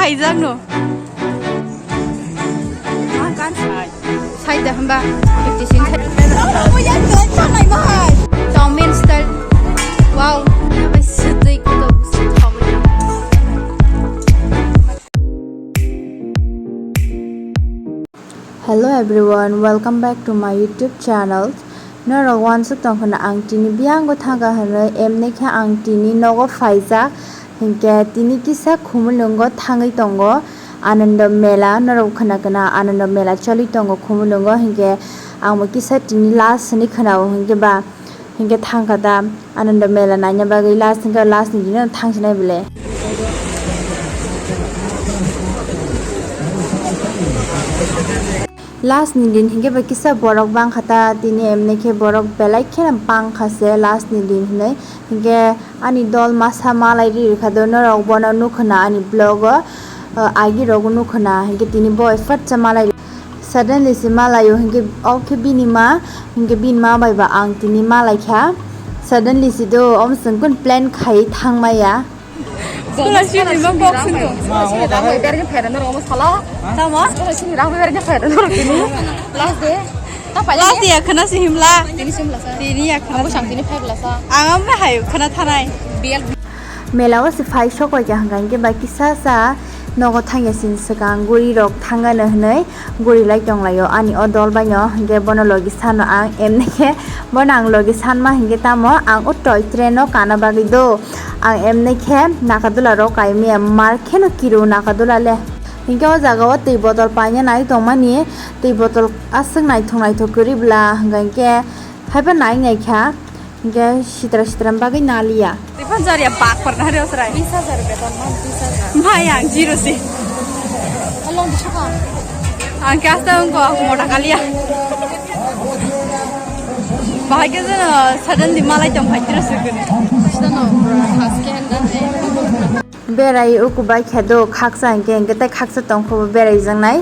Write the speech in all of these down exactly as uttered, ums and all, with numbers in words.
Kaijakno. Side da hamba fifty cent. Chowmein style. Wow. Hello everyone, welcome back to my YouTube channel. Norok wansuk tongkhwna ang tini biyango thangkha hwnwi, emni khe ang tini nogo phaijak, hinkhe tini kisa Khumulwngo thangwi tongo Anando Mela, norok khwna khwna Anando Mela choli tongo Khumulwngo, hinkhe ang bo kisa tini last hwnwi khwnao, hinkhe ba, hinkhe thangkha da Anando Mela naina bagwi last, hinkhe last ni dino thangsinai bwle. Last ni din hinkhe ba kisa borok bangkha ta, tini emni khe borok belai kheno bangkha se last ni din hinwi. Hinkhe ani dol masa malai ri rwkha do, norok bono nukhwna ani vlog o, uh, agi rok nukhwna, hinkhe tini bo effort cha malai. Suddenly se malai o, hinkhe o khe bini ma, hinkhe bini ma bai ba ang tini malai kha. Suddenly se do, om sengkun plan khai thangmaya. School-o sini bang box sini. School-o sini rang bai bereng phaida norok omo sala. Tamo? School-o sini rang bai bereng phaida norok tini. Last day. Last day ya khana si himla. Tini si himla sa. Tini ya khana. Ang bwsang tini five la sa. Ang am hai khana thanai. B L. Mela o si phai sok bai kha hwnkha hinkhe bai kisa sa nogo thangya sini swkang guri rok thangano hwnwi. Guri lai tong lai o ani o dol bai no, hinkhe bono logi sano ang, emni khe bono ang logi sanma hinkhe tamo ang o toy train o kana bagwi do, ang emni khe Nagadula rok kai maya mar kheno kiro Nagadula le. Hinkhe o jaga o twi botol paina nai tongmani, twi botol aswk naithok naithok kwrwi bwla, hinkhe haiba nai nai kha. Hinkhe sitra sitra bagwi naliya. Twi phan jariya bak korna hari osrai. Bis hajar beton man, bis hajar. Mai ang zero si. Along di saka. Ang khe asta wngko, mota kaliya. Bahai khe jeno suddenly malai tong phai tira suguni. Sano, khas khe handa de. Berai uku bai khe do khaksa hinkhe, hinkhe tei khaksa tongkho bo berai jaknai.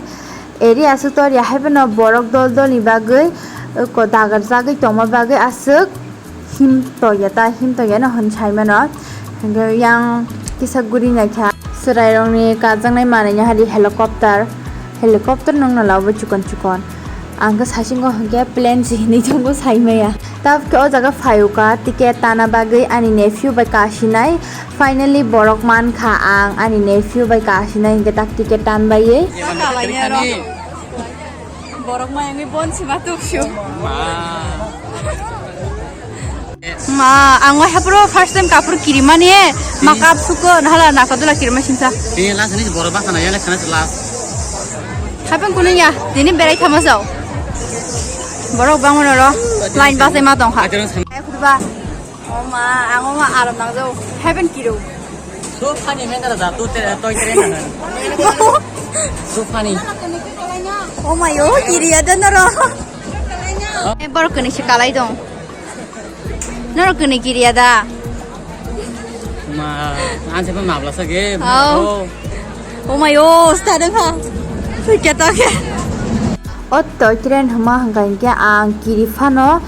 Eri aswk tor ya hai phano borok dol dol ni bagwi, uko dagar jagwi tongma bagwi aswk. Him toya ta, him toya no hwn sai mano. Hingke yang kisa guri naikha. Chwrai rokni kajaknai manwi no hari helicopter, helicopter nung no labo chikon chikon. Ang khe saichung o hingke plane si hinui tongo sai maya. Tabuk khe o jaga phai o ka ticket tana bagwi ani nephew bai kasinai. Finally borok mankha ang ani nephew bai kasinai hingke tak ticket tan baiwi. Borok mayangwi bon sima tuksio. Ma. Ma, ang wahapro first time kapur kirimani, eh, makeup suko, nahala nakodula kirima sinsa. Tini last ni borok bangkha na, yang last na last. Hapeng kuning ya, tini berai thama jao. Borok bangmano ro, line bus ema tongkha. Ayo khudba. O ma, ang o ma aram nang jao. Heaven kiro. So funny, man, da, da, tu te, toy train na. So funny. O ma yo, kiriya da noro. E borok kini se kalai dong. Noro kini kiriya da. Ma, ang se pa mabla sa ge. Oh. O ma yo, sta dong ha. Kya ta kya. O toy train hwnma hwnkha hinkhe ang kiri phano,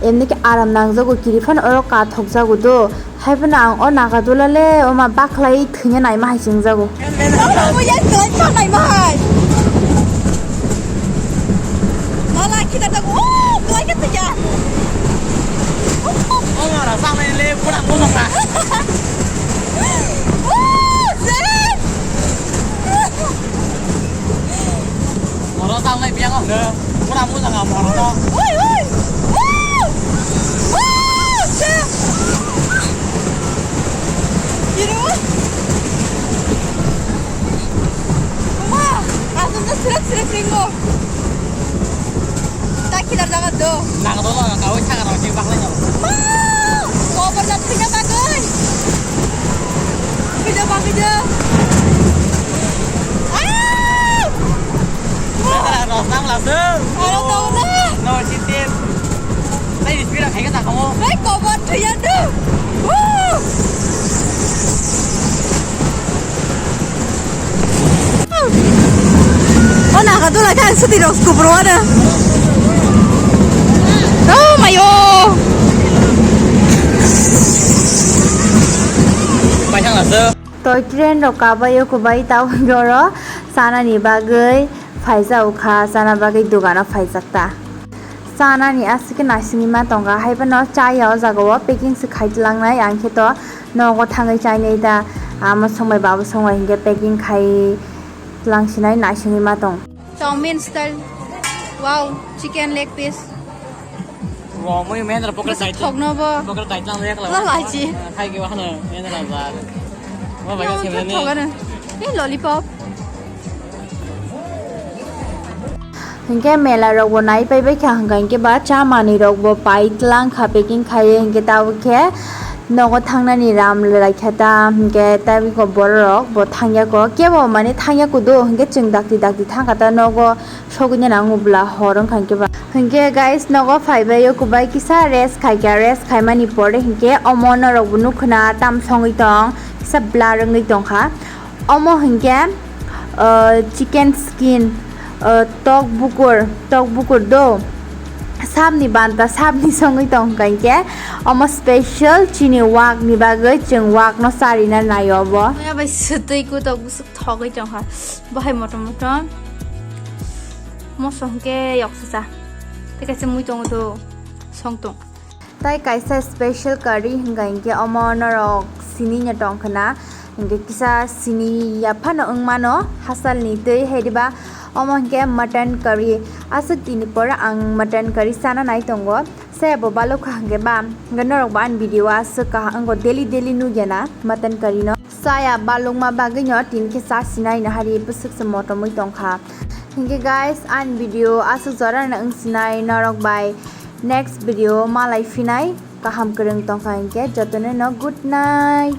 emni khe aram nangjago, kiri phano oro kathok jago do. Hai phano ang o naga dula le, o ma bakhlai thwina naima hai chwngjago. Moro tanglai biang ang de. Pura mujang ang moro to. Oi, oi. Woo! Woo! Woo! Se. Kiro. Ma, asam na sirak sirak ringo. Tak kidar jaga do. Nang do lo, kawai sagar rok sing baklai jao. Ma! Kobar jat singa bagoi. Kida bagoi do. Ah! Rosnang lasu. Aro tau na. No, chitin. Tei ispira khaika ta kamo. Hei, kobar thuya tu. Woo! O naga dula khe ang suti rok kubro ana. Oh mayo. Paisang lasu. Toy train rok kabaio kubai tabo oro chanani bagwi phaijak kha, chana bagwi dogano phaijak ta. Chanani aswk khe naisingwi ma tongkha, haiphano chaya o jaga o packing se khai tlangnai, ang khe to nogo thangwi chainai da, ama songbai baba songbai hinkhe packing khai tlang sinai naisingwi ma tong. Chowmin style. Wow, chicken leg piece. Wow, moi main ra poker side. Thok no bo. Poker side lang yak la. La la chi. Khai ke wahana main ra bar. Wa ba ke thok ano. Ni lollipop. Hinkhe mela rok bo nai pai bai kha, hwnkha hinkhe ba cha manwi rok bo pai tlang kha, packing khai, hinkhe tabuk khe nogo thangnani ram lai kha ta, hinkhe tabuk borok bo thangya ko, kebo mane thangya kudu, hinkhe chwng dakti dakti thang kha ta nogo sogwi nani ang ubla hor wngkha hinkhe ba. Hinkhe guys, nogo phai bai o kubai kisa rest khai kha, rest khai mani pore hinkhe omo norok bo nukho na tam songwi tong, kisa blur wngwi tong kha. Omo hinkhe, uh, chicken skin, uh, tok bukur, tok bukur do. Sabni banta, sabni songwi tong kha hinkhe. Omo special chini wak ni bagwi, chwng wak no charina nai obo. Oya bai swtwi kutok busuk thogwi tong kha. Bahai motom motom. Moso hinkhe yok sa. Tei kaisa mui tongo do. Song tong. Tai kaisa special curry hwnkha hinkhe omo norok sini no tong khna, hinkhe kisa sini ya phano wng mano hachal ni twi, hai diba omo hinkhe mutton curry. Aswk dini pore ang mutton curry chana nai tongo, saya bo balok kha hinkhe ba, hinkhe norok bo ani video o aswk kaham wngkha, daily daily nugya na mutton curry no. Chaya balokma bagwi no tini khe cha sinai no hari bwswk se motomwi tong kha. Hinkhe guys, ani video aswk jora no wng sinai, norok bai next video malai phinai, kaham kwrwng tong kha hinkhe jotono no good night.